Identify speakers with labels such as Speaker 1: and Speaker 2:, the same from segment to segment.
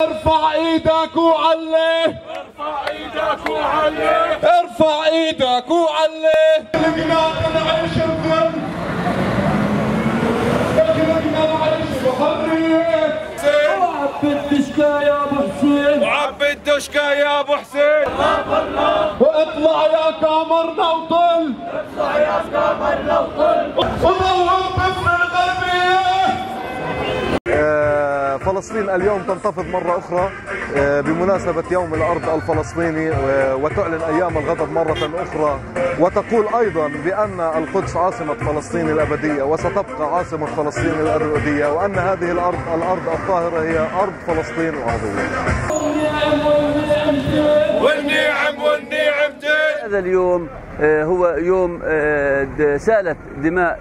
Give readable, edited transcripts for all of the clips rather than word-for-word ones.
Speaker 1: ارفع ايدك وعلي،
Speaker 2: ارفع ايدك وعلي،
Speaker 1: ارفع ايدك وعلي. خلقنا نعيش بظل، خلقنا نعيش بحرية.
Speaker 3: وعبي الدشكا يا ابو حسين،
Speaker 2: وعبي الدشكا يا ابو حسين.
Speaker 3: الله الله،
Speaker 1: واطلع يا قمرنا وطل،
Speaker 3: اطلع يا قمرنا وطل،
Speaker 1: وضوء الطفل الغربية.
Speaker 4: فلسطين اليوم تنتفض مرة أخرى بمناسبة يوم الأرض الفلسطيني، وتعلن أيام الغضب مرة أخرى، وتقول أيضا بأن القدس عاصمة فلسطين الأبدية وستبقى عاصمة فلسطين الأبدية، وأن هذه الأرض، الأرض الطاهرة، هي أرض فلسطين الأرضية.
Speaker 2: والنعم والنعم.
Speaker 5: هذا اليوم هو يوم سالت دماء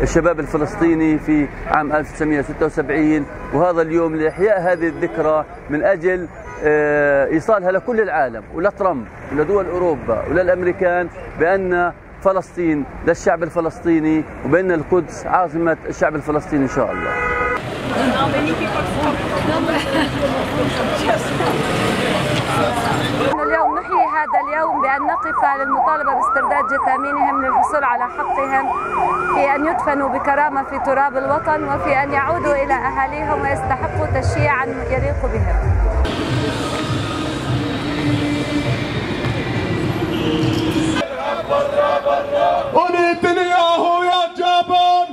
Speaker 5: الشباب الفلسطيني في عام 1976، وهذا اليوم لإحياء هذه الذكرى من أجل إيصالها لكل العالم ولترامب ولدول أوروبا وللأمريكان بأن فلسطين للشعب الفلسطيني، وبأن القدس عاصمة الشعب الفلسطيني إن شاء الله.
Speaker 6: اليوم نحيي هذا اليوم بأن نقف للمطالبة باسترداد جثامينهم للحصول على حقهم في أن يدفنوا بكرامة في تراب الوطن، وفي أن يعودوا إلى أهاليهم ويستحقوا تشييعا يليق بهم.
Speaker 1: ونتنياهو يا جبان،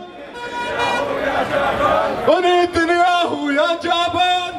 Speaker 1: ونتنياهو يا جبان.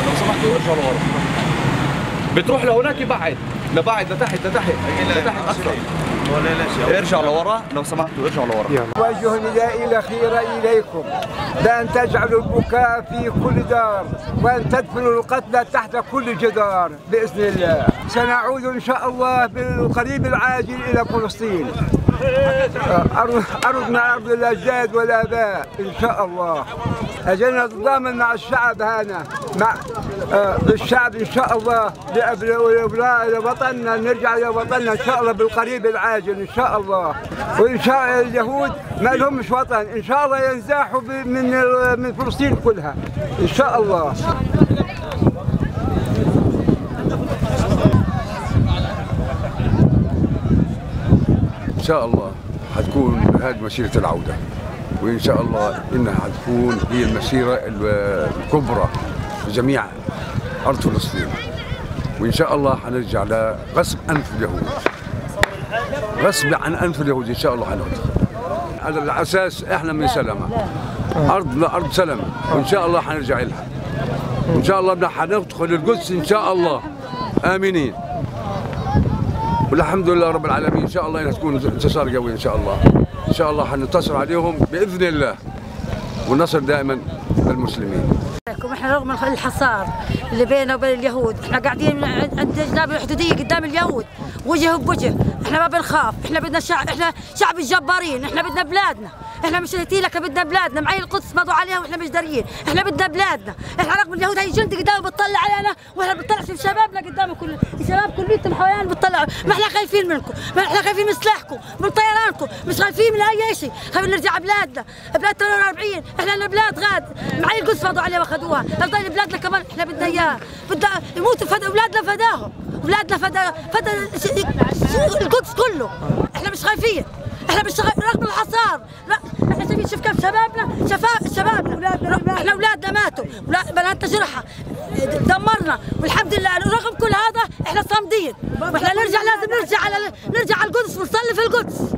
Speaker 7: لو سمحتوا ارجعوا لورا، بتروح لهناك بعد لبعد لتحت لتحت لتحت اكثر. ارجعوا لورا لو سمحتوا، ارجعوا لورا.
Speaker 8: أوجه ندائي الأخير إليكم بأن تجعلوا البكاء في كل دار، وأن تدفنوا القتلى تحت كل جدار بإذن الله. سنعود إن شاء الله بالقريب العاجل إلى فلسطين، أرضنا أرض الأجداد والآباء إن شاء الله. أجلنا نتضامن مع الشعب هنا، مع الشعب إن شاء الله لوطننا، نرجع إلى وطننا إن شاء الله بالقريب العاجل إن شاء الله. وإن شاء الله اليهود ما لهمش وطن، إن شاء الله ينزاحوا من فلسطين كلها إن شاء الله.
Speaker 9: إن شاء الله حتكون هذه مسيرة العودة، وإن شاء الله إنها حتكون هي المسيرة الكبرى لجميع أرض فلسطين، وإن شاء الله حنرجع لغصب أنف اليهود، غصب عن أنف اليهود إن شاء الله حنرجع. على الأساس إحنا من سلامة، أرضنا أرض سلامة، وإن شاء الله حنرجع لها، وإن شاء الله حندخل القدس إن شاء الله آمنين، والحمد لله رب العالمين. إن شاء الله إنها تكون انتصار قوي إن شاء الله، إن شاء الله حننتصر عليهم بإذن الله، والنصر دائما للمسلمين.
Speaker 10: احنا رغم الحصار اللي بيننا وبين اليهود، احنا قاعدين عند جناب الحدوديه قدام اليهود وجه بوجه، احنا ما بنخاف، احنا بدنا شعب، احنا شعب الجبارين، احنا بدنا بلادنا، احنا مش لك بدنا بلادنا، معي القدس مضوا عليها واحنا مش داريين، احنا بدنا بلادنا، احنا رغم اليهود هي جند قدام بتطلع علينا، واحنا بنطلع في شبابنا قدام، كل الشباب كليتهم حوالينا بتطلعوا، ما احنا خايفين منكم، ما احنا خايفين من سلاحكم، من طيرانكم، مش خايفين من اي شيء، خايفين نرجع بلادنا، بلاد 48، احنا لنا بلاد غاد، معي القدس مضوا عليها واخذوها، تضل بلادنا كمان احنا بدنا اياها، بدنا يموتوا اولادنا فداهم، اولادنا فدا القدس كله، احنا مش خايفين، احنا مش رغم الحصار، احنا شايفين شوف كيف شبابنا، شبابنا احنا اولادنا ماتوا، بناتنا جرحى، دمرنا، والحمد لله رغم كل هذا احنا صامدين، واحنا نرجع، لازم نرجع على نرجع على القدس ونصلي في القدس.